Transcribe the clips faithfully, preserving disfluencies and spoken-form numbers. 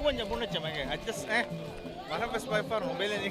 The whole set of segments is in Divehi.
ކޮންޏަށް ބުނެއްޗަ މަގޭ އައްޖަސް އެ ވަރަށް ވެސް ބައިފާރު ނުބެލެނީ.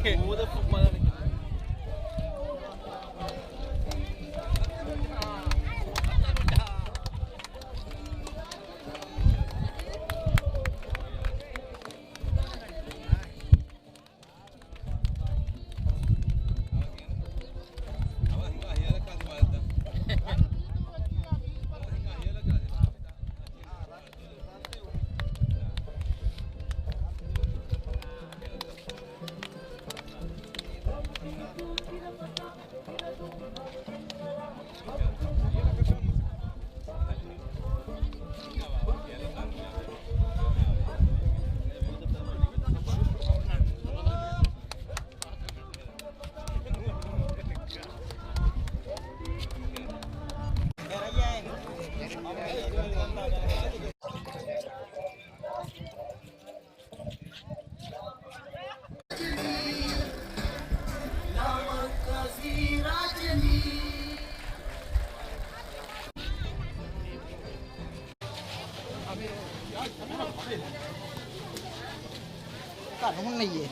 ނުހުންނެއްޔޭ.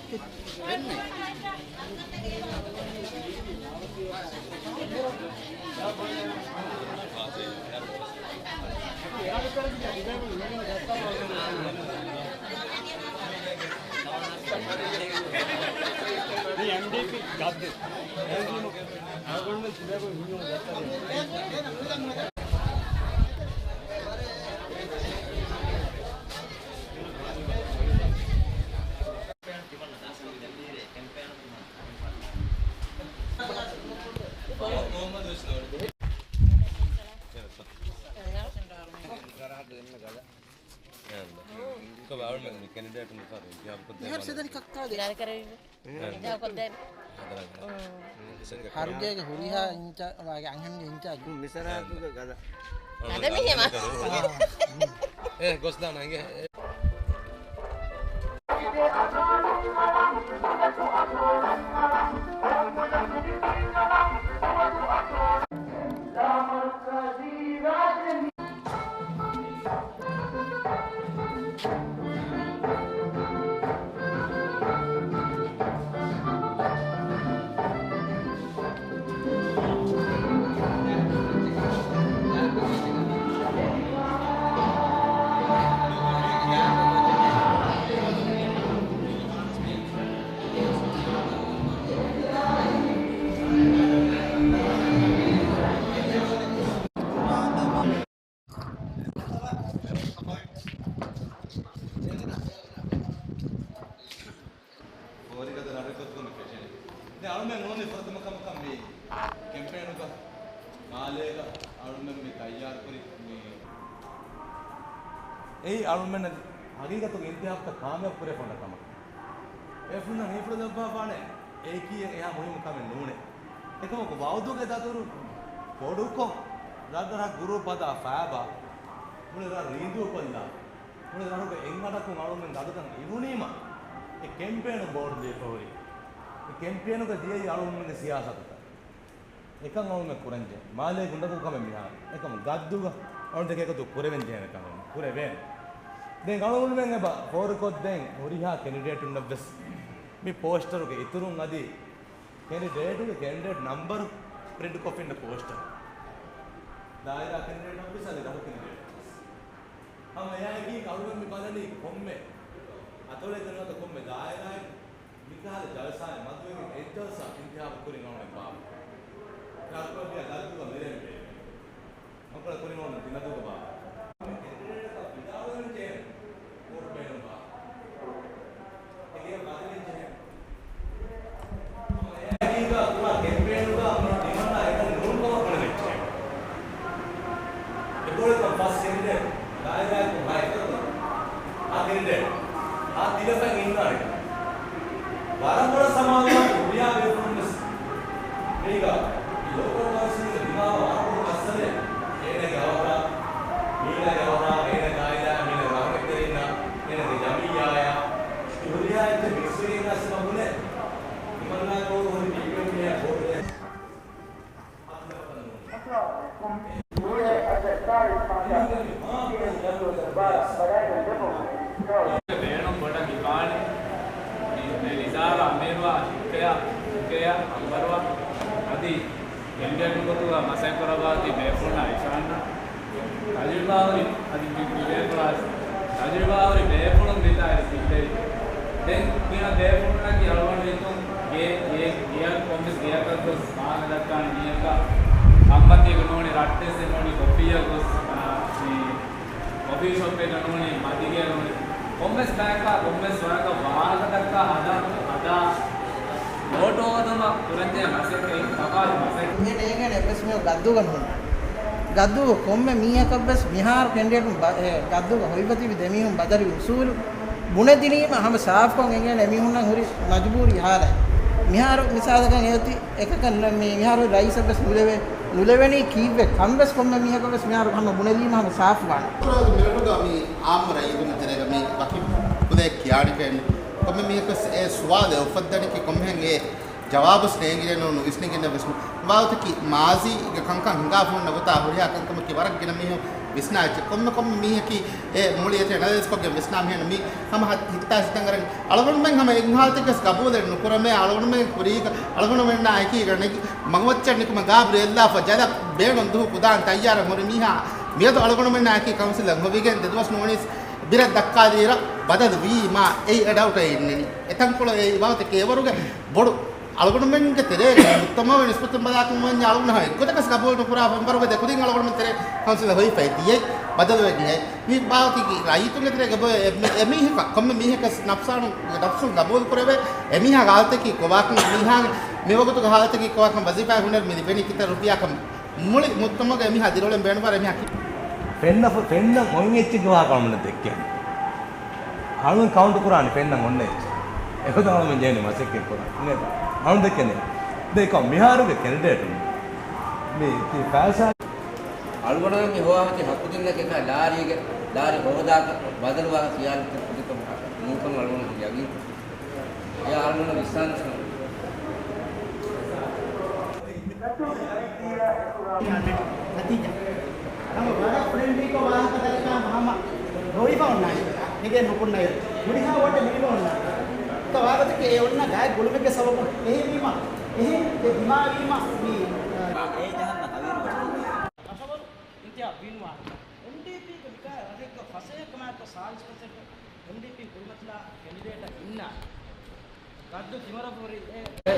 ހަރުގޭގެ ހުރިހާ އިންޗާ-، އަންހެންގެ އިންޗާޖު. މިސަރާތުގެ ގަދަ. ގަދަ މީހެއް މާ. އޭ، ގޮސްދާނަ އިނގޭ. ފޯރިގަދަ ރަށްރަށްކޮށްދުން ފެށެން. ދެ އަޅުމެން ނޫނީ ފުރަތަމަ ކަމަކަށް މި ކެމްޕޭނުގަ މާލޭގަ އަޅުމެން މި ތައްޔާރުކުރި މި އެއީ އަޅުމެންނަށް ހަގީގަތުގެ އިންތިހާބުތައް ކާމިޔާބު ކުރެވިފަ ކަމަށް. އެފުންނަށް ހީފުޅުލައްވާފާނެ އެއީކީ އެހާ މުހިއްމު ކަމެއް ނޫނޭ. އެކަމަކު ވައުދުގެ ދަތުރު ބޮޑުކޮށް، ރަށްރަށަށް ގުރޫޕް ހަދާ ފައިބާ، މުޅި ރަށް ރީނދޫކޮށްލާ، މުޅި ރަށުގެ އެއްއަޑަކުން އަޅުމެން ގަދަކަން އިވުނީމަ، އެ ކެމްޕޭނު ބޯޑު ލިޔެފަ ހުރި. އެ ކެމްޕޭނުގަ ދިޔައީ އަޅުމެންގެ ސިޔާސަތުތައް. އެކަން އަޅުމެން ކުރަންޖެހޭ. މާލޭ ގުނޑަކު ކަމެއް މިހާރު. އެކަމު ގައްދުގަ އަޅުން ދެކޭ އެކަތު ކުރެވެން ޖެހޭނެ ކަމެއް ނޫން. ކުރެވޭނެ. ދެން އަޅުގަނޑުމެން އެބަ ފޯރުކޮށްދޭން ހުރިހާ ކެނޑިޑޭޓުންނަށްވެސް މި ޕޯސްޓަރުގެ އިތުރުން އަދި ކެނޑިޑޭޓުގެ ކެނޑިޑޭޓް ނަމްބަރު ޕްރިންޓްކޮށްފިންނަ ޕޯސްޓަރު. ދާއިރާ ކެނޑިޑޭޓް އޮފީސް އަދި ރަށު ކެނޑިޑޭޓް އޮފީސް. ހަމަ އެއާއެކީ އަޅުގަނޑު މި ބަލަނީ ކޮންމެ އަތޮޅެއްގަ ނުވަތަ ކޮންމެ ދާއިރާއެއް މިކަހަލަ ޖަލްސާއެއް މަދުވެގެން އެއްޖަލްސާ އިންތިހާބު ކުރިން އަޅުގަނޑު ބާއްވަން. ރާކުރައްވިޔާ ގައްދުގަ މިރޭ މިރޭ. މަކުޅަ ކުރިން އަޅުގަނޑު ތިނަދޫގަ ބާއްވަން. ކެނޑިޑޭޓަކަށް ވިދާޅުވެން ޖެހޭނެ ވޯޓް ބޭނުންވާ. އެގެ ބަދަލެއް ޖެހޭނެ. އެހީގަ ކުރާ ކެމްޕޭނުގަ މި ތިމަންނާ އެކަން ނޫންކަމަށް ބުނެވިއްޖެ. އެބައޮތްކަން ފަސް ކެނޑިޑޭޓް ދާއިރާއެއްގަ ހައެއް އާ ކެނޑިޑޭޓް އާ ތިލަފައި އިންނާނެ. ވަރަށް ބޮޑަށް ސަމާލުވާން ހުރިހާ ބޭފުޅުން ވެސް މީގަ ލޯކަލް ކައުންސިލްގެ ދިމާވާ ވަރަށް ބޮޑު މައްސަލައެއް. އޭނަގެ އަވަހަށް، މީނަގެ އަވަހަށް، އޭނަގެ އާއިލާއަށް، މީނަގެ ރަހުމަތްތެރިންނަށް، އޭނަގެ ޖަމިއްޔާއަށް، ހުރިހާ އެއްޗެއް މިކްސްވެގެން އައިސް ބުނެ، ތިމަންނާ ކޯރު ހުރި ބީޕީއެމް ކޯރުގެ ހަތަރު ބޭނުން ބޮޑު އެއާ އަންވަރުއަށް އަދި ކެންޑިޑޭޓު ގޮތުގަ މަސައްކަތް ކުރައްވާ އޮތީ ބޭފުޅުންނާ އިޝާންނަށް. ތަޖުރިބާވެރި އަދި މި، މި ބޭފުޅާ ތަޖުރިބާވެރި ބޭފުޅުން މިތާ އެ ތިއްބެވި. ދެން މިހާ ބޭފުޅުންނަކީ އަޅުގަނޑު ހިތުން ގޭ، ގޭ، ގެޔަށް ކޮންމެސް ގެޔަކަށް ގޮސް ވާހަކަ ދައްކާނެ މީހަކަށް ކަންމަތީގަ ނޫނީ ރައްޓެއްސެއް ނޫނީ ކޮފީއަށް ގޮސް، އާ، މި ކޮފީ ޝޮޕެއްގަ ނޫނީ މަދިގެއަށް ނޫނީ ކޮންމެސް ބަޔަކަށް ކޮންމެސް ވަރަކަށް ވާހަކަ ދައްކާ ހަދާ، ހަދާ ވޯޓު ހޯދުމަށް ކުރަންޖެހޭ މަސައްކަތް ތަފާތު މަސައްކަތް. މި ނޭނގޭނެ އެއްވެސް މީހަކު ގައްދޫގަ ނޫން. ގައްދޫގަ ކޮންމެ މީހަކަށްވެސް މިހާރު ކެންޑިޑޭޓުން ބަ-، އެ، ގައްދޫގަ ހޮވިފަ ތިބި ދެމީހުން ބަދަލުވި އުސޫލު ބުނެދިނީމަ ހަމަ ސާފުކޮށް އެނގޭނެ އެމީހުންނަށް ހުރި މަޖުބޫރީ ހާލަތް. މިހާރު މިސާލަކަށް އެއޮތީ އެކަކަށް ނަ-، މި-، މިހާރު ރައީސަށްވެސް ނުލެވޭ، ނުލެވެނީ ކީއްވެ ކަންވެސް ކޮންމެ މީހަކަށްވެސް މިހާރު ހަމަ ބުނެލީމަ ހަމަ ސާފުވާނެ. މިރަށުގަ މި އާއްމު ރައްޔިތުންގެ ތެރޭގަ މި ވަކި ކުލައެއް ކިޔާނެކަން ކޮންމެ މީހަކަސް އެ ސުވާލެއް އުފައްދަނީކީ ކޮންމެހެން އެ ޖަވާބުސް ނޭނގިރޭނު ނުވިސްނިގެންނެއް ވެސް ނޫން. ވާގޮތަކީ މާޒީގެ ކަންކަން ހިނގާފަ ހުންނަ ގޮތާ ހުރިހާ ކަންކަމަކީ ވަރަށް ގިނަ މީހުން ވިސްނާ އެއްޗެއް. ކޮންމެ ކޮންމެ މީހަކީ އެ މުޅި އެތި އެނަލައިޒްކޮށްގެން ވިސްނާ މީހެއް ނޫން. މީ ހަމަ ހަ-، ހިތާ ހިތަށް އަރަން އަޅުގަނޑުމެން ހަމަ އެއް ހާލަތެއްގަސް ގަބޫލެއް ނުކުރަމޭ. އަޅުގަނޑުމެން ކުރީގަ އަޅުގަނޑުމެންނާ އެކީގަ ނެގި މަގުމައްޗަށް ނިކުމެ ގާބްރިއެލްލާފަ ޖަލަށް ބޭނުން ދުހު ކުދާން ތައްޔާރަށް ހުރި މީހާ މިއަދު އަޅުގަނޑުމެންނާ އެކީ ކައުންސިލަށް ހޮވިގެން ދެދުވަސް ނޫނީސް ބިރެއް ދައްކާލިއިރަށް ބަދަލު ވީމާ އެއީ އެ ޑައުޓެއް އިންނަނީ. އެތަންކޮޅު އެ ވާގޮތަކީ އެވަރުގެ ބޮޑު އަޅުގަނޑުމެންގެ ތެރޭގަ މުޖްތަމަޢުގެ ނިސްބަތުން ބަލާކަމަށް ވަންޏާ އަޅުގަނޑު އެއްގޮތަކަސް ގަބޫލު ނުކުރާ މެމްބަރުގެ ދެކުދިން އަޅުގަނޑުމެން ތެރޭ ކައުންސިލަށް ހޮވިފައި ދިޔައީ ބަދަލުވެގެން އެ މި ބާވަތީގެ ރައްޔިތުންގެ ތެރޭގަ ބޮ-، އެ-، އެ މީހަކަށް ކޮންމެ މީހަކަސް ނަފްސާނު ނަފްސުން ގަބޫލު ކުރެވޭ އެ މީހާގެ ހާލަތަކީ ކޮބާކަން މީހާގެ މިވަގުތުގެ ހާލަތަކީ ކޮބާކަން ވަޒީފާއެއް ހުންނައިރު މި ލިބެނީ ކިތައް ރުފިޔާކަން މުޅި މުޖްތަމަޢުގެ އެމީހާ ދިރިއުޅެން ބޭނުންވާ އެމީހާ ކި-، ފެންނަ ފު-، ފެންނަ އޮތް އެއްޗެއްގެ ވާހަކަ އަޅުގަނޑު ދެއްކޭނެ. އަޅުގަނޑު ކައުންޓް ކުރާނެ ފެންނަ އޮންނަ އެއްޗެއް. އެގޮތަށް އަޅުގަނޑު ޖެހޭނެ މަސައްކަތް ކުރާން. އިނގޭތަ؟ އަޅުގަނޑު ދެއްކޭނެ. ދެއްކަ މިހާރުގެ ކެންޑިޑޭޓުން މި ތި ފައިސާ. އަޅުގަނޑުމެން މި ހޮވާފަތި ހައްގު ދިންނަކަކާ ލާރީގެ، ލާރި ހޯދާކަށް ބަދަލުވާ ޚިޔާލެއް ކުދިކަމަކަށް ނޫންކަމަށް އަޅުގަނޑު ޔަގީން ކުރަން. އެ އަޅުގަނޑަށް ވިސްނާނެ. ނަތީޖާ. ހަމަ ވަރަށް ފްރެންޑްލީކޮށް ވާހަކަ ދައްކާ ހަމަ ހޮވިފަ އޮންނާނެ. ނެގޭ ނުކުންނައިރު. ހުރިހާ ވޯޓެއް ލިބިފަ އޮންނާނެ. އެކަ ވާގޮތަކީ އެ އޮންނަ ގާތް ގުޅުމެއްގެ ސަބަބުން. އެހެންވީމަ، އެހެން އެ ދިމާވީމަ މި، އާ، އޭ ޖަހަންނަ ހަވީރު ވަރަށް. ރަށަވަރު އިންތިހާބު ވީނު ވާހަކަ. އެމްޑީޕީގެ މިކާ ރަށެއްގަ ފަސޭހަކަމާއެކު ސާޅީސް ޕަސެންޓް އެމްޑީޕީ ކުރިމަތިލާ ކެނޑިޑޭޓަށް އިންނާނެ. ގައްދޫ ތިމަރަފުރި އެ، އެ،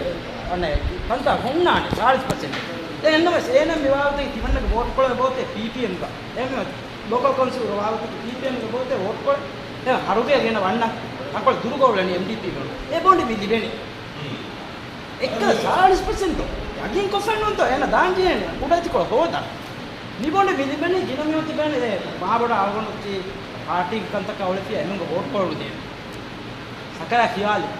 އަނެ، ކަންތާ ހުންނާނެ ސާޅީސް ޕަސެންޓް. ދެން އެންނަމަސް އޭނަ މި ވާގޮތަކީ ތިމަންނަގެ ވޯޓް ކޮޅެއް ބޯތޭ ޕީޕީއެމްގަ. އެންމެ ލޯކަލް ކައުންސިލް ވާގޮތަކީ ޕީޕީއެމްގެ ބޯތޭ ވޯޓް ކޮޅެއް. އެ ހަރުގެ ގެނަ ވަންނަ. އަކޮޅު ދުރުގޮވުޅެނީ އެމްޑީޕީ ބޭނު. އެ ބޮނޑި މި ލިބެނީ. އެއްކަލަ ސާޅީސް ޕަސެންޓް ޔަގީން ކޮށްފައި ނޫންތޯ އޭނަ ދާން ޖެހޭނެ ކުޑަތިކޮޅު ހޯދާ. މިބޮނޑެ މި ލިބެނީ ގިނަ މީހުން ތިބޭނެ އެ މާބޮޑަށް އަޅުގަނޑު ތި ޕާޓީގެ ކަންތަކަށް އޮޅިފިޔާ އެމީހުންގެ ވޯޓް ކޮޅު ދޭނެ. ސަކަރާ ޚިޔާލެއް.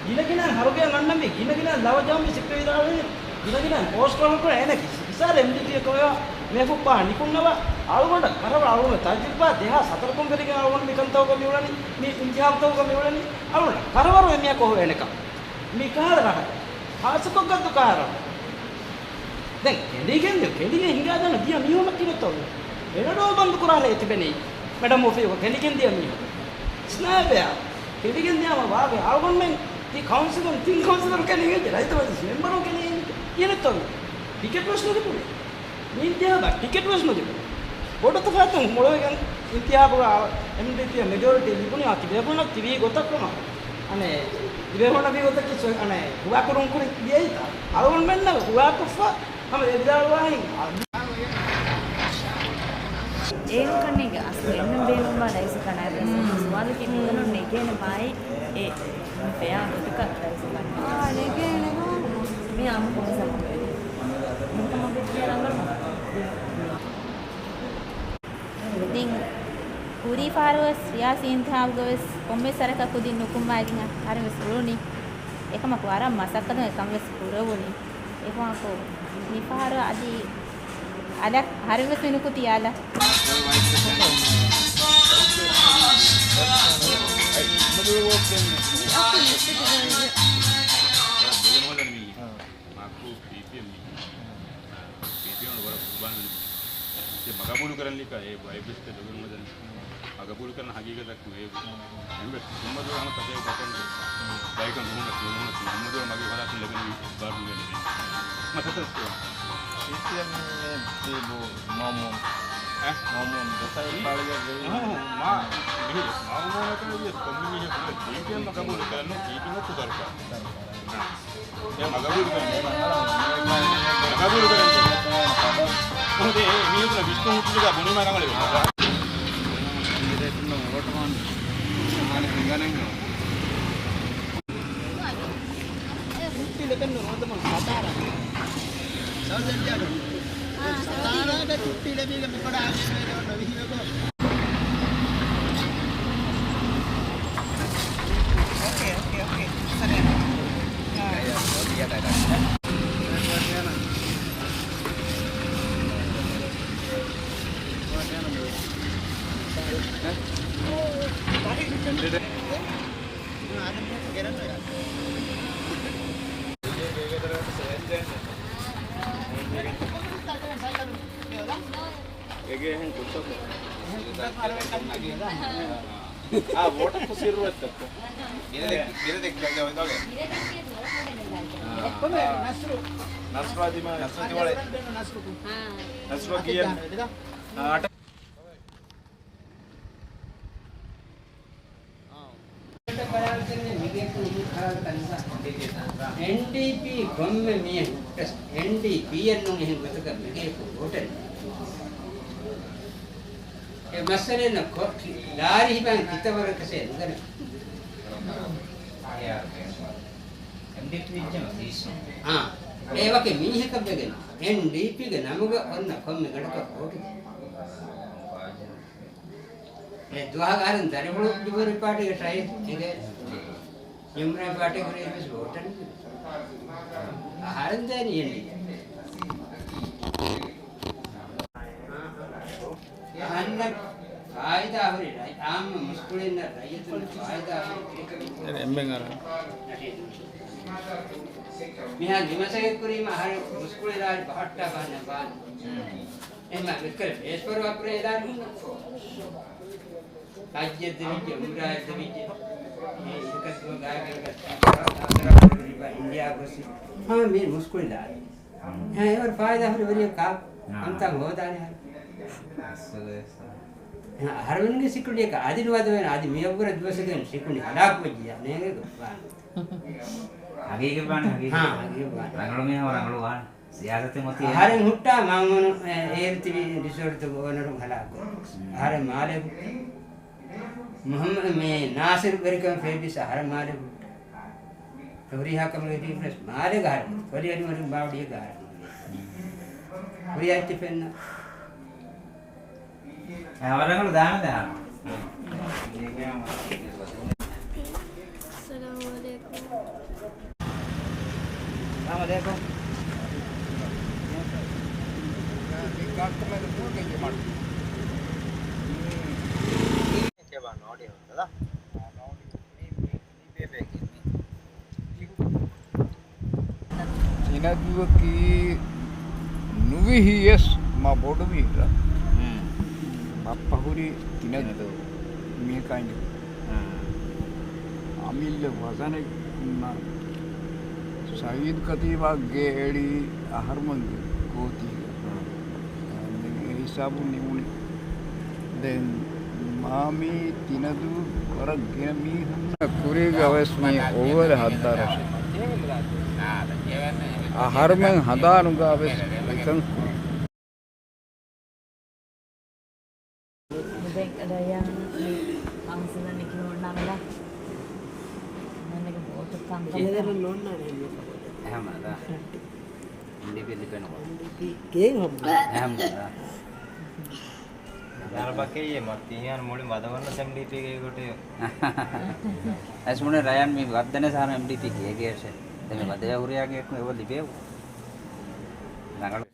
ގިނަގިނައިން ހަރުގެއަށް އަންނަންވީ، ގިނަގިނައިން ލަވަ ޖަހަންވީ ސިއްޕެވިދާޅުވީ، ގިނަގިނައިން ޕޯސްޓް ކޮޅު ކުރޭ އޭނަ ކި-، ކިސާރަ އެމްޑީޕީއަކަށް އޮވާ މޭފުއްޕާ ނިކުންނަވާ އަޅުގަނޑަށް ކަރަވަ އަޅުގަނޑު ތަޖުރިބާ ދެހާސް ހަތަރު ކުންފެރިގެން އަޅުގަނޑު މި ކަންތަކުގަ މި އުޅަނީ، މި އިންތިހާބުތަކުގަ މި އުޅަނީ. އަޅުގަނޑަށް ކަރަވަރު އެމީހަކު އޮހޮވޭނެކަން. މި ކަހަލަ ރަށަކަށް ހާއްސަކޮށް ގައްދޫ ކަހަލަ ރަށަކަށް. ދެން ކެނޑިގެން ދިޔަ، ކެނޑިގެން ހިނގާދާނަ ދިޔަ މީހުންނަށް ކިހިނެއްތޯ؟ އެނަޑޯ ބަންދު ކުރާ ހޭ ތިބެނީ. މެޑަމް އޮފީހުގަ ކެނޑިގެން ދިޔަ މީހުން. ސްނައިޕަރ ކެނޑިގެން ދިޔަ މަ ވާގެ އަޅުގަނޑުމެން ތި ކައުންސިލުން ތިން ކައުންސިލަރު ކެނޑިގެން ރައްޔިތު މަޖިލިސް މެމްބަރުން ކެނޑިގެން ކިހިނެއްތޯ؟ ޓިކެޓް ވެސް ނުލިބުނީ. މި އިންތިހާބަށް ޓިކެޓް ވެސް ނުލިބުނީ. ބޮޑު ތަފާތު މޮޅުވެގެން އިންތިހާބުގަ އެމްޑީޕީއަށް މެޖޯރިޓީ ލިބުނީ ތި ބޭފުޅުންނަށް ތިބީ ގޮތަށް ކަމަށް. އަނެ، ތި ބޭފުޅުންނަށް ވީ ގޮތަކީ ސޮ-، އަނެ، ހުވާކުރުން ކުރި ދިޔައީތަ؟ އަޅުގަނޑުމެންނަށް ހުވާކޮށްފަ ހަމަ އެ ވިދާޅުވާހެން. އޭރު ކަންނޭނގެ އަސްލު އެންމެން ބޭނުންވާ ރައީސަކަށް ނާއިބް ރައީސަކަށް. ހުން. ސުވާލަކީ ނުކަނުން ނެގޭނެ ބާއި އެ ފެއާ ގޮތަކަށް ރައީސަކަށް. އާ، ނެގޭނެ ގޯ. މި އާންމުކޮށް ސަމަ ކުރެވޭ. ނުކަމަށް ވެއްޖެ ރަނގަޅު. ދެން ކުރީ ފަހަރުވެސް ރިޔާސީ އިންތިހާބުގަވެސް ކޮންމެސް ވަރަކަށް ކުދިން ނުކުމްވާ އެދިހަ އަހަރެން ވެސް އުޅުނީ. އެކަމަކު ވަރަށް މަސައްކަތުން އެކަން ވެސް ކުރެވުނީ. އެކަމަކު މިފަހަރު އަދި އަލަށް އަހަރެން ވެސް މިނުކުތީ އަލަށް. މާކު ޕީޕީއެމް މީހުން. ޕީޕީއެމް ވަރަށް ޤުރުބާން ވެރި. އެ މަގަބޫލު ކަރަން ލިކަ އެ ވައިބް ވެސް ދެގެން މަދަން. ގަބޫލުކުރަން ހަގީގަތަކު ވޭ. އެންވެސް މުހައްމަދު ރަހްމަތް ތަފޭ ކަކަން ބައިކަން ނުހުނަސް، ނުހުނަސް މުހައްމަދު މަގޭ ފަރާތުން ލެބެނީ ބާރު ނުވޭ ނެތީ. މަސަތަސް ސީޕީއެމް މާމޫން. އެ؟ މާމޫން ދެފައި އީ؟ ފާޅުގެ ވެރި. އަހަ، މާ، މިހިރެ މާމޫނަކަށް ވިޔަސް ކޮންމެ މީހަކު ސީޕީއެމް ގަބޫލު ކުރަން ނޫން، ސީޕީއެމް ސަރުކާރު. ސަރުކާރު. އެ މަގަބޫލު ކުރަން. މަގަބޫލު ކުރަން. ކޮންމެ މީހަކު ވިސްނުން ހުއްޓުގަ ބުނީމާ ރަނގަޅެވެ. މިރޭ ތިންނަ ވޯޓު ހޯން ހާނެ ހިނގަނެއް ނޫން. ސަތާރާގެ ޗުއްޓީ ލެބީގެ މިކޮޑާ އަންނަ ވިހިވެގޯ. އޯކޭ، އޯކޭ، އޯކޭ. ސަރެ. އޭގެ އެހެން ކުއްތަކު. އާ، ވޯޓަކު ސިއްރު އެއްތައްކޮ. ގިނަ ދެއްކި، ގިނަ ދެއްކި، ގިނަ ދެއްކި. ނަސްރު. ނަސްރު އަދި މާ. ނަސްރު ތިވަޅެ. ނަސްރު ކިޔަން. އާ، އަޓ. އެމްޑީޕީ ކޮންމެ މީހަކު އެމްޑީޕީއެއް ނޫން އެހެން ގޮތަކަށް މިގޭކު ވޯޓެއް. އެ މައްސަލައެއް ކޮ-، ލާރި ހިބާން ކިތައް ވަރަކަށޭ ނުދަނެ. އާ، އެ ވަކި މީހަކަށް ވެގެން އެމްޑީޕީގެ ނަމުގަ އޮންނަ ކޮންމެ ގަޑަކަށް ވޯޓު ދޭ. އެ ދުވަހަކު އަހަރެން ދަރިފުޅު ލިބަރީ ޕާޓީގެ ޓްރައި އެނގޭ. ޔުމްރާ ޕާޓީ ކުރީ ވެސް ވޯޓަށް ނުދޭ. އަހަރެން ދޭނީ އެންޑީޕީ. އަހަންނަށް ފާއިދާ ހުރި ރައްޔި، އާއްމު މުސްކުޅިންނަށް ރައްޔިތުންނަށް ފާއިދާ ހުރި އެ އެންމެން އަރާ. މިހާ ނިމަސަގެ ކުރީމަ އަހަރެން މުސްކުޅި ރާއި ބަހައްޓާ ބާން ބާން. އެހެންމަ ވެއްކަރެ ބޭސްފަރުވާ ކުރޭ އެލާން ހުންނަ. ހައްޖެއް ދެވިއްޖެ، އުމްރާއެއް ދެވިއްޖެ. މި އެކަސް ގާތްގަނޑަކަށް އިންޑިޔާ ގޮސް. ހާ، މި މުސްކުޅި ލާރި. ހާ، އެވަރު ފާއިދާ ހުރި ވެރިޔަކާ. ހާ. އަންތަން ހޯދާނެ ހާ. އަސްސަލާ. ހާ، އަހަރުމެންގެ ސިކިއުރިޓީއަކަށް އަދި ނުވަދެވޭނެ، އަދި މިއަށްވުރެ ދުވަސްގެން ސިކިއުރިޓީ ހަލާކުވެއްޖިޔާ ނޭނގެ ގޮފާން. ހަގީގަތްވާނެ، ހަގީގަތް. ހާ، ހަގީގަތްވާނެ. ރަނގަޅު މީހާ ރަނގަޅު ވާނެ. ސިޔާސަތެއް އޮތީ އަހަރެން ހުއްޓާ މާމޫނު، އެ، އޭރު ތިބި ރިސޯޓްތަކު އޯނަރުން ހަލާކު. އަހަރެން މާލޭ ހުއްޓާ. މުހައްމަ-، މޭ ނާސިރު ވެރިކަމެއް ފޭބިސް އަހަރެން މާލޭ ހުއްޓާ. ހުރިހާ ކަމުގެ ރީފްރެސް މާލޭގަ އަހަރެން. ކޮލި އަޑިމަޑިން ބާވަޑިއެއްގަ އަހަރެން. ހުރިހާ އެއްޗެއް ފެންނަ. އަވަރަކަޅު ދާނަ ދާނަ. އައްސަލާމު އަލައިކުމް. އައްސަލާމު އަލައިކުމް. ތިނަދޫއަކީ ނުވިހިޔަސް މާ ބޮޑު މީހަކަށް. ހުން. ބައްޕަ ހުރީ ތިނަދޫ. ތިނަދޫ. މީހަކާ އިނގޭ. ހުން. އަމިއްލަ ވަޒަނެއް ހުންނަ. ސައީދު ކަތީބާ ގެ އެޅީ އަހަރުމެންގެ ގޯތީގަ. ހުން. ދެން އެ ހިސާބުން ނިމުނީ. ދެން މާމީ ތިނަދޫ ވަރަށް ގިނަ މީހުން. ކުރީގަ ވެސް މީ އޮއްވަރެއް ހައްދާރަށެއް. އަހަރުމެން ހަނދާނުގަ ވެސް އެކަން ކުރި. ދެން ރަޔާން މި ކައުންސިލަށް ނިކި ހުންނަމުން މަންނަގެ ވޯޓު ކަންކަން. އެހެން ނޯންނާނެ އެހެން ނޫން. އެހެން މަދާ. އެމްޑީޕީ ލިބެން އެމްޑީޕީ ގޭން ހަމަ. އެހެން މަދާ. ދަރަބަކެއްޔެ މަތިހާން މުޅި ވަދަވަންނަސް އެމްޑީޕީގެ ގޮޓެއް. އައިސް މުޅި ރަޔާން މި ވައްދަނެ ސާރ އެމްޑީޕީ ގޭގެއަށެ. ދެމެ ވަދެ ހުރިޔާގެ އެއްކު އެވަ ލިބޭ. ރަނގަޅު.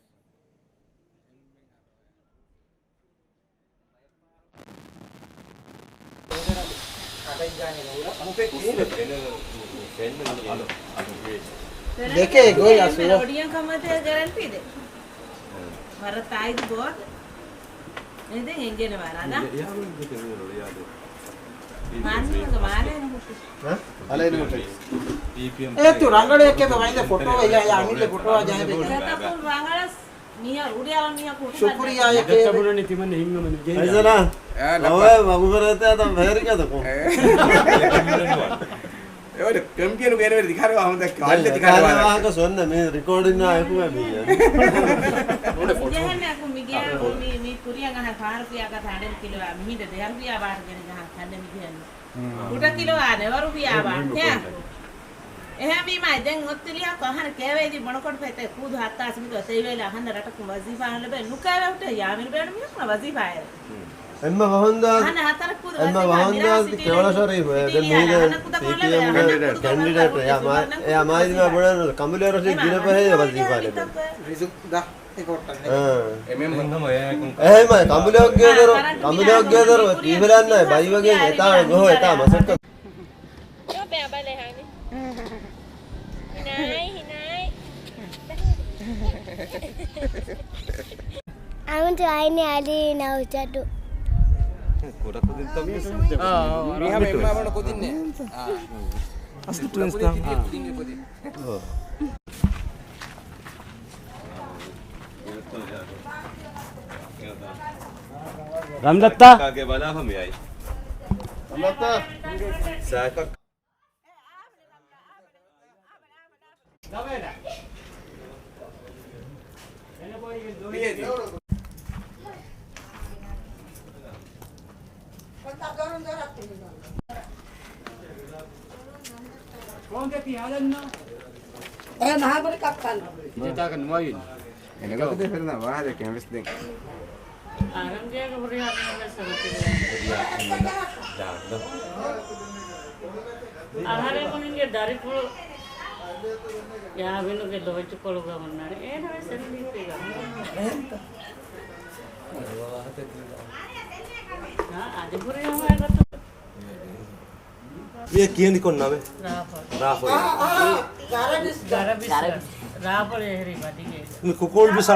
ދެކޭ ގޮތް އަސްލު. އޮޑިއަން ކަމަށް ގެރެންޓީ ދޭ. ވަރަށް ތާއީދު ގޮވާ. އެދެ ހެނގޭނެ ވާރާ ދާ. މާނީގަ މާލޭ ނުހުއްޓި. އަލައިނު ހުއްޓި. އޭ ތު ރަނގަޅު އެއްކެ ވައިދެ ފޮޓޯ އެއްޔާ އަމިއްލަ ފޮޓޯ ޖާހިދެ. ރަނގަޅަސް މީހާ ރުޑި އަޅަން މީހާ ކުޑަ ޝުކުރިއްޔާ އެކޭ. އައިޒަނާ. އަވައި މަގުފަރާތާ ތަން ފެހެރިކަތަކު. ކެމްޕޭނު ގޭނެވެރި ދިކާރެވާ ހަމަ ދައްކާ. ވައްލެ ދިކާރެވާ. ސޮންނަ މި ރިކޯޑިން އާ އެކުމެ މި. މިޖެހެން އެކު މިގޭ މި، މި ކުރިޔަށް އަހަ ފާރުފިޔާ ގަތަ ހަނޑެން ކިލޯ މިހިނދ ދެހަރުފިޔާ ބާޓް ގެނެ ޖަހަ ކަންނެ މިޖެހެން. ކުޑަ ކިލޯ އާ ނެވަރުފިޔާ ބާޓް. އެހެންވީމާ ދެން އޮތްތިލިހާ ކޮހަނަ ކޭވެއިޖި ބޮނަކޮޑު ފެތެ ކޫދު ހައްތާސް މިތޯ ތެއިވެލެ އަހަންނަ ރަޓަކުން ވަޒީފާ ނުލެބޭ ނުކޭވެ ހުއްޓެ ޔާމިން ބޭނު މިހުން ވަޒީފާއެވެ. އެންމެ ފަހުން ދާސް، ކެވަޅަ ޝަރީފް، އެ، ދެ މީގެ ޕީޕީއެމްގެ ކެންޑިޑޭޓް، އެ މާ-، އެ މާޒިމާ ބުނާނު ކަނބުލޭ ރަޝީދް ގިނަ ފަހެ ވަޒީފާ ލެއްވި. ރިޒު ދާ، އެ ކޮއްޓަން. އާ. އެހެމަ ކަނބުލެއޮއްގޭދަރު، ކަނބުލެއޮއްގޭދަރު ތީފެލަންނާ ބައިވަގެން އެތާ ގޮހޮ އެތާ މަސައްކަތް. ޔޯ، ބޭ އަބަލެ ހާނި. ހިނާއި، ހިނާއި. އަމިތު އައިނި އަލީ ނައުޗަޓު. ކުޑަކުދިންތައް މި. މީހާ އެންމާ ބޮޑު ކުދިންނޭ. އަސްލު ޓްވިންސް ތާ. ކުދިން، ކުދިން. ރަންދައްތާ. ރަންދައްތާ. އެ ނާގުރި ކައްކަން. އެނެގަތު ދެ ފެރެނާ ވާހަލެ ކެންވެސް ދެން. އަހަރެންގޭގެ ހުރިހާ މީހުންވެސް އެބަތިބޭ. އަހަރެމުންގެ ދަރިފުޅު ޔާމިނުގެ ލޯތްކޮޅުގަ ހުންނާނެ. އޭނަވެސް އެނގިފި ގަ. އާ، އަދި ހުރިހާ ގޮތަށް. މިއަށް ކިޔަނީ ކޮން ނަމެއް؟ ރާފޮޅު. ރާފޮޅު. ގަރަބިސް. ރާފޮޅު އެހެރީ ބަދިގޭ. މި ކުކޫޅު ބިސާ.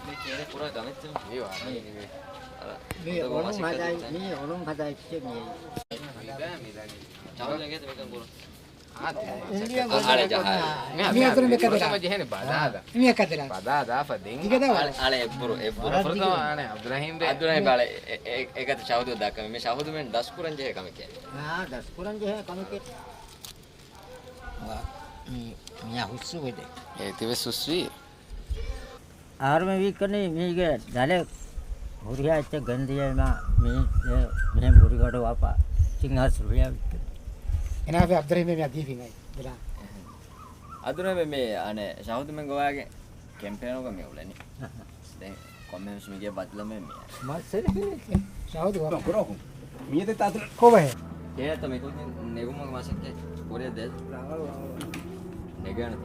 މި ކޭނެ ކުރާ ގަމެއްތަ؟ މީ ވާ. މީ އޮނުން ހަދާ، މީ އޮނުން ހަދާ އެއްޗެއް މީ. މިދާ، މިދާ. ޗާލު ނެގޭތަ މިކަން ކުރުން؟ އާ، އާ، އާ، އާ، އާ، އާ. މި އަތުރު މި ކަދަ. މި އަތުރު މި ކަދަ. ޖެހޭނެ ބަދާދާ. މި ކަދަ. ބަދާދާ ފަދިން. ދިގަ ދަ. އާ، އާ، އެއްބުރު، އެއްބުރު. ފުރަތަމަ އާނެ އަބްދުރަހީމް ބޭ. އަބްދުރަހީމް ބޭ. އާ، އާ، އެ، އެ، އެ ގަތަ ޝަހުދު ދާކަމެ. މި ޝަހުދު މެން ދަސްކުރަން ޖެހޭ ކަމެކޭ. އާ، ދަސްކުރަން ޖެހޭ ކަމެކޭ. މި، މިޔާ ހުސްސު ވެދެ. އޭ، ތިވެސް ހުސްވީ. އަހަރުމެން ވީއްކަނީ މީގެ ދަލެއް ހުރިހާ އެއްޗެއް ގެންދިޔައިމާ މީ މިހެން ބުރިގަޑު ވާފަ ތިން ހާސް ރުފިޔާ ވިއްކަނީ. އެނާފި އަބްދުރަހީމް މިޔާ ދީފިން އައި ދިރާ. އަބްދުރަހީމް މި އަނެއް ޝަހުދުމެން ގޮވާގެ ކެމްޕޭނުގަ މި އުޅެނީ. ދެން ކޮންމެވެސް މިގޭ ބަދަލުމެއް މި. މައްސަލަ ކިހިނެއް؟ ޝަހުދު ވަ. ކުރަކު. މިއަދެ ތާތު ކޮބަހެ؟ އޭތަ މިކުދިން ނެގުމުގެ މަސައްކަތް ކުރޭ ދެ. ނެގޭނެ.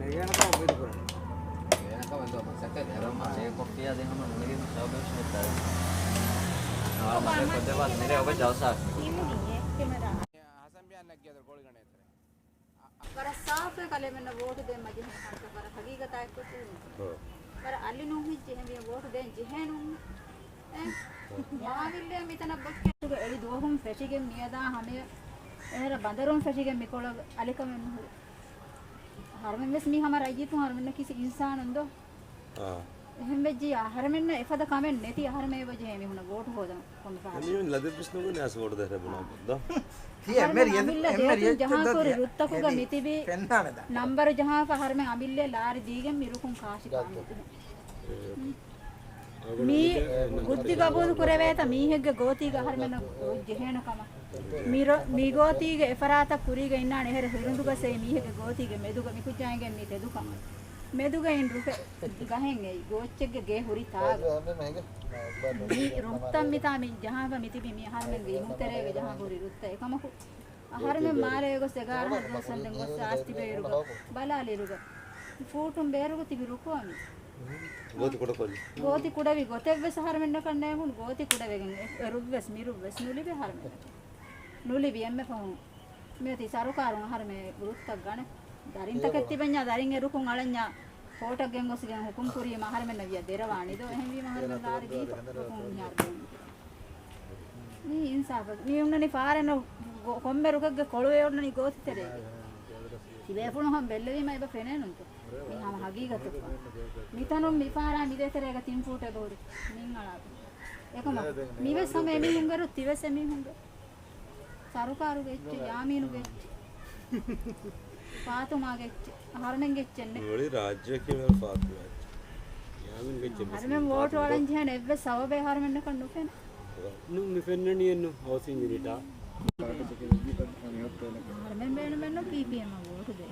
ނެގޭނެތާ އުއްމީދު ކުރަން. ނެގޭނެތާ އުއްމީދު މަސައްކަތް ދެރަމާ އެ ކޮފިޔާ ދެ ހަމަ ނުނެގި ޝަހުދު ޝެއްތާ. ހަސަން ބިޔާން ނެއްގޭ ގޯޅިގަނޑޭ. ވަރަށް ސާފުވެ ކަލޭމެންނަށް ވޯޓު ދޭން މަޖިހައި ކަންތައް ވަރަށް ހަގީގަތާ އެއްކޮށް ކުރީ. ހުން. ވަރަށް އަލި ނޫން ހިއްޖެ އެހެންވީމަ ވޯޓު ދޭން ޖެހޭނުން. އެ، މާވިއްލޭ މިތަނަށް ބޮއްޗެއް އެޅި ދުވަހުން ފެށިގެން މިއަދާ ހަމަޔަށް އެހެރަ ބަނދަރުން ފެށިގެން މިކޮޅަށް އަލިކަމެއް ނުހުރި. އަހަރުމެން ވެސް މީ ހަމަ ރައްޔިތުން އަހަރުމެންނަށް ކިސި އިންސާނުން ދޯ؟ އާ. އެހެން ވެއްޖިއްޔާ އަހަރެމެންނަށް އެފަދަ ކަމެއް ނެތި އަހަރެމެން އެބަޖެހޭ މީހުންނަށް ވޯޓު ހޯދަން ކޮންމެ ފަހަރަކު. މީހުން ލަދެއްވެސް ނުގަނެ އަސް ވޯޓު ދޭ ބުނާ ބުއްދަ. ތިޔަ އަހަރެން މެރި އެދި، އަމިއްލަ މެރި ދޭތުން އެއްޗެއް ޖަހާ ދޯ؟ ކުރި ރުއްތަކުގަ މިތިބި ފެންނާނެ ދާ. ނަންބަރު ޖަހާފަ އަހަރެމެން އަމިއްލަ ލާރި ދީގެން މި ރުކުން ކާށި ކާމި. މީ ބުއްދި ގަބޫލު ކުރެވޭތަ މީހެއްގެ ގޯތީގަ އަހަރެމެންނަށް ރުއް ޖެހޭނެ ކަމަށް؟ މި ރޮ-، މި ގޯތީގެ އެފަރާތަށް ކުރީގަ އިންނާނެ އެހެރަ ހިރުނދުގަސް އެއީ މީހެއްގެ ގޯތީގެ މެދުގަ މިކުއްޖާ އެނގެން މީ ތެދުކަމަށް. މެދުގައިން ރުކެ ގަހެއް އެއީ ގޯއްޗެއްގެ ގޭ ހުރި ތާގަ. މި ރުއްތައް މިތާ މި ޖަހާފަ މިތިބީ މި އަހަރުމެންގެ އިހުންތެރޭގަ ޖަހާ ހުރި ރުއްތައް އެކަމަކު، އަހަރުމެން މާލޭގަ ގޮސް އެގާރަ ހަތް ދުވަސް ވަންދެން ގޮސް އާސް ތިބޭއިރުގަ ބަލާލިއިރުގަ ފޫޓުން ބޭރުގަ ތިބި ރުކުވަމި. ގޯތި ކުޑަކޮށްލި. ގޯތި ކުޑަވި ގޮތެއްވެސް އަހަރުމެންނަކަށް ނޭނގުނު. ގޯތި ކުޑަވެގެން އެ-، އެރުއްވެސް މިރުއްވެސް ނުލިބި އަހަރުމެންނަކަށް. ނުލިބި އެންމެ ފަހުން. މިއޮތީ ސަރުކާރުން އަހަރުމެން ރުއްތައް ގަނެ. ދަރިންތަކެއް ތިބެންޏާ ދަރިން އެ ރުކުން އަޅަންޏާ ކޯޓަށް ގެންގޮސްގެން ހުކުމް ކުރީމަ އަހަރުމެންނަށް ވިޔަ ދެރަވާނީ ދޯ؟ އެހެންވީމަ އަހަރުމެން ލާރި ދީފަ ރުކުން މިހާރު ގެން. މީ އިންސާފަށް މީ ހުންނަނީ ފާރެއް ނޫން. ގޮ-، ކޮންމެ ރުކެއްގެ ކޮޅުވެ އޮންނަނީ ގޯތިތެރޭގަ. ތިބޭފުޅުން ހަމަ ބެއްލެވީމަ އެބަ ފެނޭނުންތޯ؟ މީ ހަމަ ހަގީގަތަކަށް. މިތަނުން މިފާރާ މިދޭތެރޭގަ ތިން ފޫޓެއް އެބަހުރި މިން އަޅާފަ. އެކަމަކު މިވެސް ހަމަ އެމީހުންގެ ރުއް ތިވެސް އެމީހުންގެ. ސަރުކާރުގެ އެއްޗެއް، ޔާމީނުގެ އެއްޗެއް. ފާތުމާގެ އެއްޗެއް. އަހަރުމެންގެ އެއްޗެއް ނެތް. މުޅި ރާއްޖެއަކީ މެ ފާތުމާ އެއްޗެއް. ޔާމީންގެ އެއްޗެއް ވެސް އަހަރުމެން ވޯޓު ފާތުމާ. އަޅަން ޖެހޭނެ އެއްވެސް ސަބަބެއް އަހަރުމެންނަކަށް ނުފެނޭ. ނު-، ނުފެންނަނީ އެއްނު ހައުސިން ޔުނިޓާ. އަހަރުމެން ބޭނުމެއްނު ޕީޕީއެމަށް ވޯޓު ދޭން.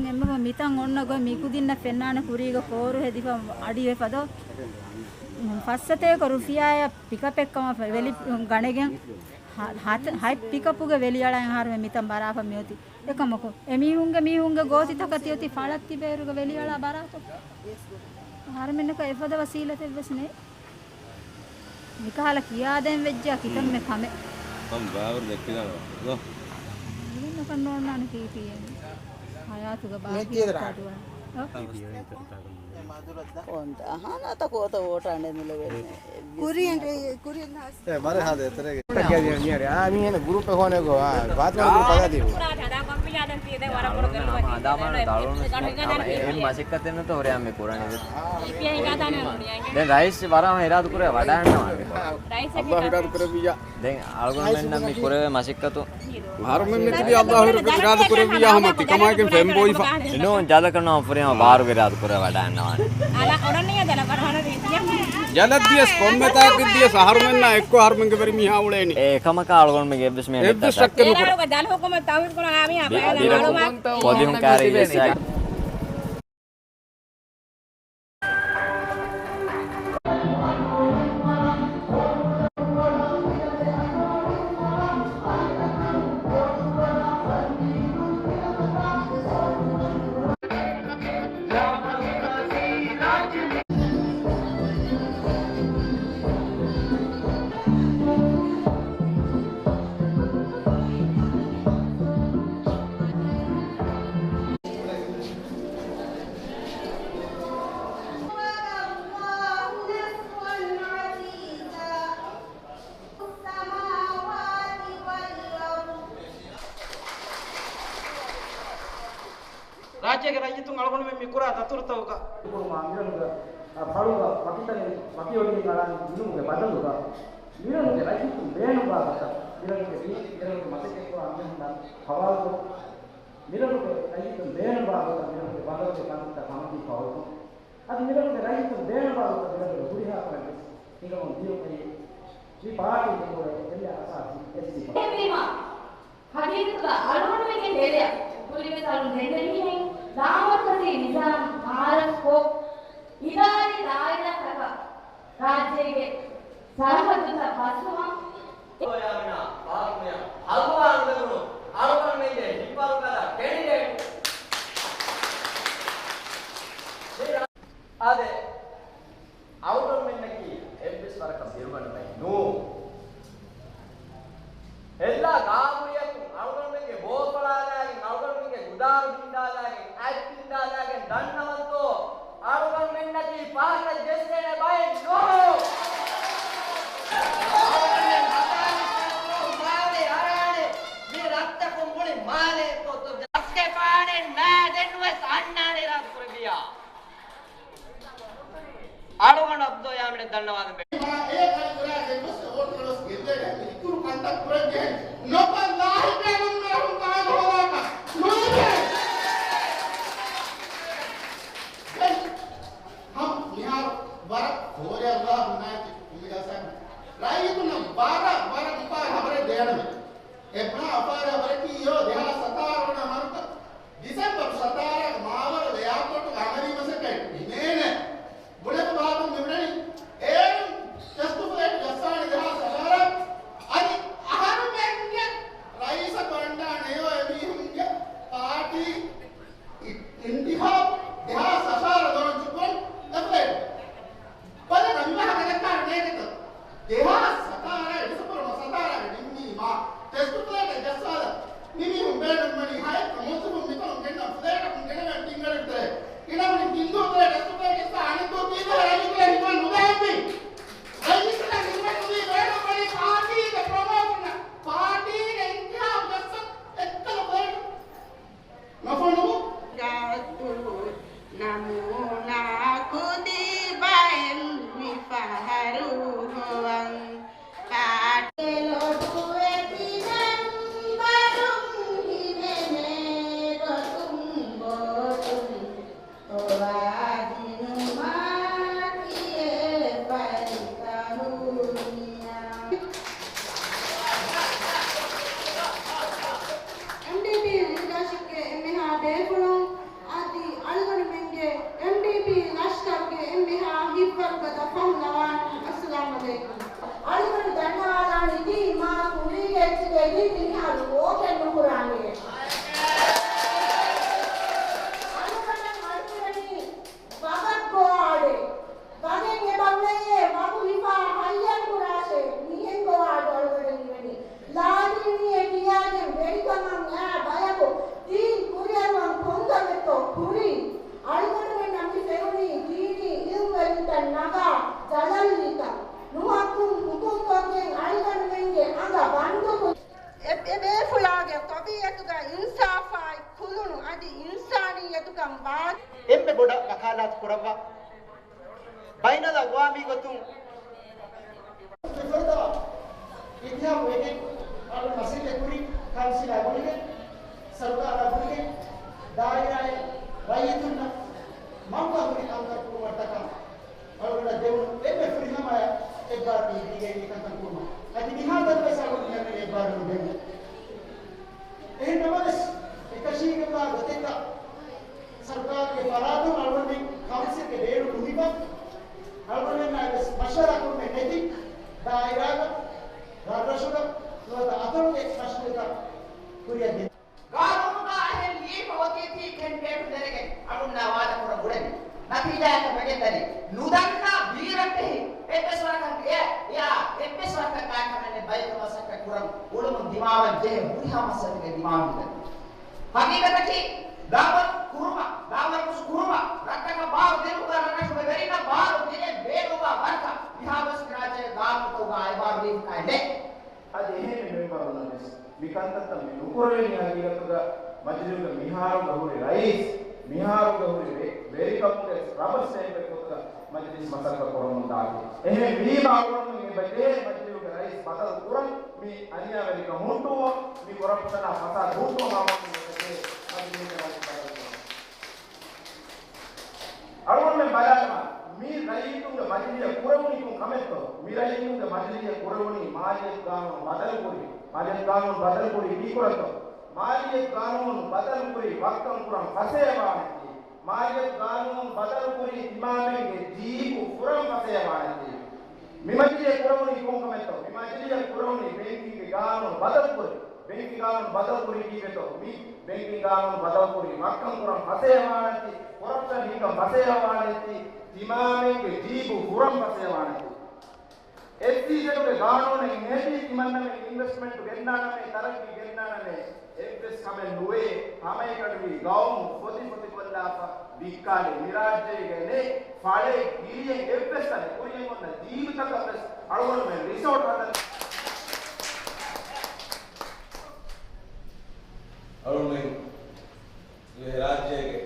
އެމަގު މިތަން އޮންނަ ގޮތް މިކުދިންނަށް ފެންނާނެ ކުރީގަ ކޯރު ހެދިފަ އަޑިވެފަ ދޯ. ފައްސަތޭކަ ރުފިޔާއަށް ޕިކަޕެއް ކަމަށް ވެލި ގަނެގެން ހަ-، ހަތް، ހަތް ޕިކަޕުގެ ވެލިއަޅައި އަހަރުމެން މިތަން ބަރާފަ މިއޮތީ. އެކަމަކު، އެމީހުންގެ މީހުންގެ ގޯތިތަކަށް ތިއޮތީ ފަޅަށް ތިބޭއިރުގަ ވެލިއަޅާ ބަރާތޯ. އަހަރުމެންނަކަށް އެފަދަ ވަސީލަތެއްވެސް ނެތް. މިކަހަލަ ކިޔާދޭން ވެއްޖެއްޔާ ކިތަންމެ ކަމެއް. ކަން ބާވަރު ދެއްކިދާނެ ވަރު. އަހަރެންނަކަށް ނޯންނާނެ ޕީޕީއެމް. ހަޔާތުގަ ބާކީ ކަދުވަން. ކޮންތަ އަހާނާތަ ކޯތަ ވޯޓާ ނެމިލެވެން. ކުރިއަށް، ކުރިއަށް ހާސް. އޭ، މަރެ ހާދަ އެތެރޭގެ. އާ، މީހެން ގުރޫޕެއް ހޯނެގޯ، އާ، ފާތުމާ ގުރޫޕް ހަދާ ދީބު. އެ މަސައްކަތެއް ނުތޯ ހުރިހާ މި ކުރަނީ. ދެން ރައީސް ވަރަށް އިރާދަ ކުރޭ ވަޑައިގަންނަވާނެ. އައްލާހު އިރާދަ ކުރެއްވިއްޔާ. ދެން އަޅުގަނޑުމެންނަށް މި ކުރެވޭ މަސައްކަތު. އަހަރުމެން މިތިބީ އައްލާހު އިރާދަ ކުރެއްވިއްޔާ ހަމަ ތިކަމާގެން ފެންބޮއިފަ. ނޫން ޖަލަކަށް ނުވަ ފުރިހަމަ ބާރުގެ އިރާދަ ކުރެވޭ ވަޑައިގަންނަވާނެ. ޖަލަށް ދިޔަސް ކޮންމެ ތާކަށް ދިޔަސް އަހަރުމެންނާ އެއްކޮށް އަހަރުމެންގެ ވެރި މީހާ އުޅޭނީ. އެ ކަމަކާ އަޅުގަނޑުމެންގެ އެއްވެސް މީހެއް އެއްވެސް ޝައްކެއް ނުކުރޭ. ބި-، ބިރަކު ޕޮލިހުން ކާރި އިވެސް ރާއްޖޭގެ ރައްޔިތުން އަޅުގަނޑުމެން މި ކުރާ ދަތުރުތަކުގަ ކުރުމާ، މިރަނުގެ ފަޅުގަ ވަކިތަނެއް ވަކިއޮޑިއެއް އަޅާން ދިނުމުގެ ބަދަލުގަ، މިރަނުގެ ރައްޔިތުން ބޭނުންވާ ގޮތަށް، މިރަނުގެ މި-، މިރަނުގެ މަސައްކަތްކުރާ އަންހެނުންނަށް ހަވާލުކޮށް، މިރަނުގެ ރައްޔިތުން ބޭނުންވާ ގޮތަށް މިރަނުގެ ބަނދަރުގެ ކަންތައްތައް ހަމަކީ ފަހުތު. އަދި މިރަނުގެ ރައްޔިތުން ބޭނުންވާ ގޮތަށް މިރަނުގެ ހުރިހާ ކަމެއް ވެސް ހިނގަމުން ދިޔުމަށް މި ޕާޓީ ހިނގުނީ އެންމެ އަސާސީ އެއްޗެއް. ހަގީގަތުގަ އަޅުގަނޑުމެންގެ ތެރެއަށް ކުރިންވެސް އަޅުން ދެންނެވީހެން ލާމަރުކަޒީ ނިޒާމް ތައާރަފްކޮށް، އިދާރީ ދާއިރާތަކަށް ރާއްޖޭގެ ސަރަހައްދުތައް ބަސްވުމަށް އޮޔާމިނާ ފާރުމެއަށް ހަގުވާން ދެވުނު އަޅުގަނޑުމެންގެ ހިތްވަރުގަދަ ކެނޑިޑޭޓް. އާދެ، އަޅުގަނޑުމެންނަކީ އެއްވެސް ވަރަކަށް ބިރުގަނޑުމެއް ނޫން. އެއްލާ ގާބުރިއަކުން އަޅުގަނޑުމެންގެ ބޯފަޅާލާގެން، އަޅުގަނޑުމެންގެ ގުދާރު ބިންދާލާގެން، އަތް ބިންދާލާގެން ދަންނަވަންތޯ؟ އަޅުގަނޑުމެންނަކީ ފަހަތަށް ޖެއްސޭނެ ބައެއް ނޫން. އަޅުގަނޑުމެން ހަތާރި ސަތުރު މާލެ އަރާނެ، މި ރަށްތަކުން މުޅި މާލެ އެއްކޮށް ދަސްކެފާނެ ނާދެންވެސް އަންނާނެ އިރާދަ ކުރެއްވިއްޔާ. އަޅުގަނޑު އަބްދޯ ޔާމިނަށް ދަންނަވާލަން ބޭ. މާ އެ ކަން ކުރާ އެއްވެސް ވޯޓު ވެސް ގެއްލޭ އިތުރު ކަންތައް ކުރަން ޖެހޭ. ނޮބަލް ލާހިކައިން މީހުން ކާން ހޯދާކަށް ނުލިބޭ. ދެން ހަމަ މިހާރު ވަރަށް ފޯރި އައްލާހު ނާއިތި އުއްމީދާ ސާމި. ރައްޔިތުންނަށް ވަރަށް، ވަރަށް އުފާވެރި ހަބަރެއް ދޭނަމޭ. އެ ބުނާ އުފާވެރި ހަބަރަކީ އިޔޯ ދެހާސް ހަތާރަ ވަނަ މަހުގަ ޑިސެމްބަރު ސަތާރަ މާވަރު އެއާޕޯޓުގަ އަމަލީ މަސައްކަތް ނިމޭނެ. ބުނެފަ ބާތުން މިބުނަނީ އޭރުން ޓެސްޓު ފްލައިޓް ޖައްސާނެ ދެހާސް ހަތާރަ. އަދި އަހަރުމެންގެ ރައީސަކު އަންނާނެޔޯ އެމީހުންގެ ޕާޓީ އެ، އެ ބޭފުޅާގެ ޠަބީޢަތުގަ އިންސާފާއި ކުލުނު އަދި އިންސާނިއްޔަތުކަން ވާ. އެންމެ ބޮޑަށް ވަކާލާތު ކުރައްވާ. ބައިނަލްއަގްވާމީ ގޮތުން މިފަދަ އިއްތިހާދު ވެގެން އަޅު މަސައްކަތް ކުރި ކައުންސިލާ ގުޅިގެން، ސަރުކާރާ ގުޅިގެން، ދާއިރާއިން ރައްޔިތުންނަށް މަންފާ ހުރި ކަންކަން ކުރުމަށްޓަކާ އަޅުގަނޑަށް ދެވުނު އެންމެ ފުރިހަމަޔަށް އެއްބާރުލީ ދީގެން މިކަންކަން ކުރުމަށް. އަދި މިހާތަނަށް ވެސް އަޅުގަނޑު މިހާރު އެއްބާރުލީ ދެވުނު. އެހެން ނަމަވެސް، އެކަށީގެންވާ ގޮތެއްގަ ސަރުކާރުގެ ފަރާތުން އަޅުގަނޑުމެން ކައުންސިލްގެ ބޭނުން ނުހިފަ، އަޅުގަނޑުމެންނާ ވެސް މަޝްވަރާ ކުރުމެއް ނެތި ދާއިރާގަ، ރަށްރަށުގަ ނުވަތަ އަތޮޅުގެ މަޝްވަރާތައް ކުރިއަށް ދޭ. ގާނޫނުގަ އެހެން ލިޔެފަ އޮތީތީ ކެންޑިޑޭޓު ދެނެގެން އަޅުންނާ ވާދަ ކުރަން ގުޅެނީ. ނަތީޖާއަކަށް ވެގެންދަނީ ނުދަންނަ ބީރައްޓެހި އެއްވެސް ވަރަކަށް އެ، އެއާ އެއްވެސް ވަރަކަށް ގާތް ކަމެއް ނެތް ބައެއްގެ މަސައްކަތް ކުރަން އުޅުމުން ދިމާވަން ޖެހޭ ހުރިހާ މަސައްކަތެއްގެ ދިމާވަން މިދަނީ. ހަގީގަތަކީ، ދާވަތު ކުރުމަށް، ދާވަތު ކުރުމަށް، ރަށްތަކަށް ބާރު ދިނުމުގަ ރަށްރަށުގެ ވެރިންނަށް ބާރު ދިނެއް ބޭނުންވާ ވަރަކަށް މިހާވެސް މި ރާއްޖޭގެ ގާނޫނުތަކުގަ އެ ބާރު ދީފަކާއެއް ނެތް. އަދި އެހެން މެމްބަރުންނަށް ވެސް މި ކަންތައްތައް މި ނުކުރެވެނީ ހަގީގަތުގަ މަޖިލީހުގެ މިހާރުގަ ހުރި ރައީސް، މިހާރުގަ ހުރި ވެ-، ވެރިކަމުގެ ރަބަރ ސްޓޭމްޕެއް ގޮތުގަ މަޖިލީސް މަސައްކަތް ކުރަމުން ދާތީ. އެހެން ވީމަ އަޅުގަނޑުމެން އެބަޖެހޭ މަޖިލީހުގެ ރައީސް ބަދަލު ކުރަން، މި އަނިޔާވެރިކަން ހުންޓުވުމަށް، މި ކޮރަޕްޝަނާ ފަސާދަ ހުންޓުވުމަށް އަޅުގަނޑުމެން އެބަޖެހޭ މަޖިލީހުގެ ރައީސް ބަދަލު ކުރަން. އަޅުގަނޑުމެން ބަލާލަމާ، މި ރައްޔިތުންގެ މަޖިލީހަށް ކުރެވުނީ ކޮން ކަމެއްތޯ؟ މި ރައްޔިތުންގެ މަޖިލީހަށް ކުރެވުނީ މާލިޔަތު ގާނޫނު ބަދަލުކުރި، މާލިޔަތު ގާނޫނު ބަދަލުކުރީ ކީކުރަންތޯ؟ މާލިޔަތު ގާނޫނު ބަދަލުކުރީ ވައްކަން ކުރަން ފަސޭހަވާނެތީ. މާލިޔަތު ގާނޫނު ބަދަލުކުރީ ތިމާމެންގެ ޖީބު ފުރަން ފަސޭހަވާނެތީ. މި މަޖިލީހަށް ކުރެވުނީ ކޮން ކަމެއްތޯ؟ މި މަޖިލީހަށް ކުރެވުނީ ބޭންކިންގގެ ގާނޫނު ބަދަލުކުރި. ބޭންކިން ގާނޫނު ބަދަލުކުރީ ކީއްވެތޯ؟ މި ބޭންކިން ގާނޫނު ބަދަލުކުރީ ވައްކަން ކުރަން ފަސޭހަވާނެތީ، ކޮރަޕްޝަން ހިންގަން ފަސޭހަވާނެތީ، ތިމާމެންގެ ޖީބު ފުރަން ފަސޭހަވާނެތީ. އެސްއީޒެޑުގެ ގާނޫނެއް ނެތި ތިމަންނަމެން އިންވެސްޓްމަންޓް ގެންދާނަމޭ، ތަރައްގީ ގެންދާނަމޭ، އެއްވެސް ކަމެއް ނުވޭ. ހަމައެކަނިވީ ގައުމު ފޮތި ފޮތިކޮށްލާފަ ވިއްކާލި މިރާއްޖޭގެ ނެތް ފަޅެއް ގިރިއެއް އެއްވެސް ތަނެއް ކުރިޔަށް އޮންނަ ދީބުތަކަށް ވެސް އަޅުގަނޑުމެން ރިސޯޓް ހަދަން. އަޅުގަނޑުމެން އެ ރާއްޖޭގެ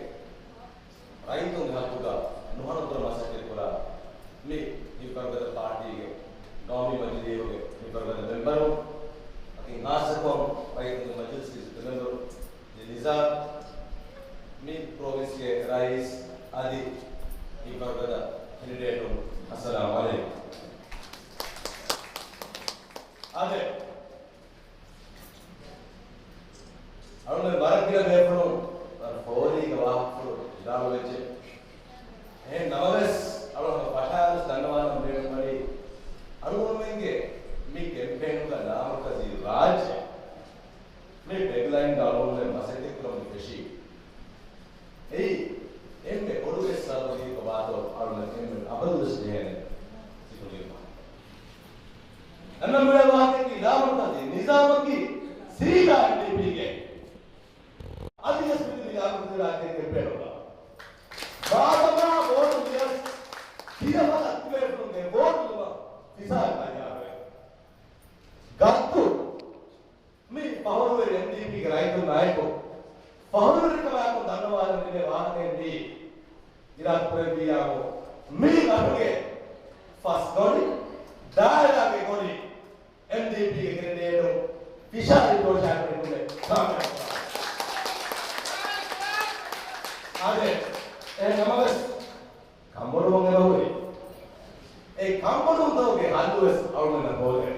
ރައްޔިތުންގެ ހައްގުގަ ނުހަނު ކުރަން މަސައްކަތް ކުރާ މި ހިތްވަރުގަދަ ޕާޓީގެ ގައުމީ މަޖިލީހުގެ ހިތްވަރުގަދަ މެމްބަރުން، އަކި ހާއްސަކޮށް ރައްޔިތުންގެ މަޖިލިސްގެ އިއްޒަތްތެރި މެމްބަރު ނިޒާރް، މި ޕްރޮވިންސްގެ ރައީސް އަދި ހިތްވަރުގަދަ ކެނޑިޑޭޓުން، އައްސަލާމު ޢަލައިކުމް. އާދެ. އަޅުގަނޑު ވަރަށް ގިނަ ބޭފުޅުން ވަރަށް ފޯރީގަ ވާހަކަފުޅު ވިދާޅުވެއްޖެ. އެހެން ނަމަވެސް، އަޅުގަނޑު ފަށާވެސް ދަންނަވާނަން ބޭނުންވަނީ، އަޅުގަނޑުމެންގެ މި ކެމްޕޭނުގަ ނާމަރުކަޒީ ރާއްޖެ މި ޓެގްލައިންގަ އަޅުގަނޑުމެން މަސައްކަތްކުރަމުން ފެށީ. އެއީ، އެންމެ ބޮޑު އެއް ސަބަބަކީ ކޮބާތޯ އަޅުގަނޑު އެންމެ އަބަދުވެސް ޖެހޭނެ ސިކުނޑި ވާހަކަ. އަންނަ މުޅޭ ވާހަކައަކީ ނާމަރުކަޒީ ނިޒާމަކީ ސީދާ އެމްޑީޕީގެ. އަދިވެސް މިދި ނާމަރުކަޒީ ރާއްޖޭގެ ކެމްޕޭނުގަ ބާދަމާ ވޯޓު ލިޔަސް ތިޔަފަދަ އަތުވެރިންގެ ވޯޓު ލުމަށް ފިސާރި ތައްޔާރުވޭ. ގައްދޫ. މި ފަހުރުވެރި އެމްޑީޕީގެ ރައްޔިތުންނާއެކު ފަހުރުވެރިކަމާއެކު ދަންނަވާލަން ލިބޭ ވާހަކައެއް މިއީ. އިރާދަކުރެއްވިއްޔާމު މި ރަށުގެ ފަސް ގޮނޑި، ދާއިރާގެ ގޮނޑި އެމްޑީޕީގެ ކެނޑިޑޭޓު ފިޝާރި ޕްރޮޖެކްޓު ކުރެ ކާމިޔާބު. އާދެ، އެހެން ނަމަވެސް، ކަންބޮޑުވުން އެބަހުރި. އެ ކަންބޮޑުވުންތަކުގެ ހައްލުވެސް އަޅުގަނޑަށް ހޯދޭ.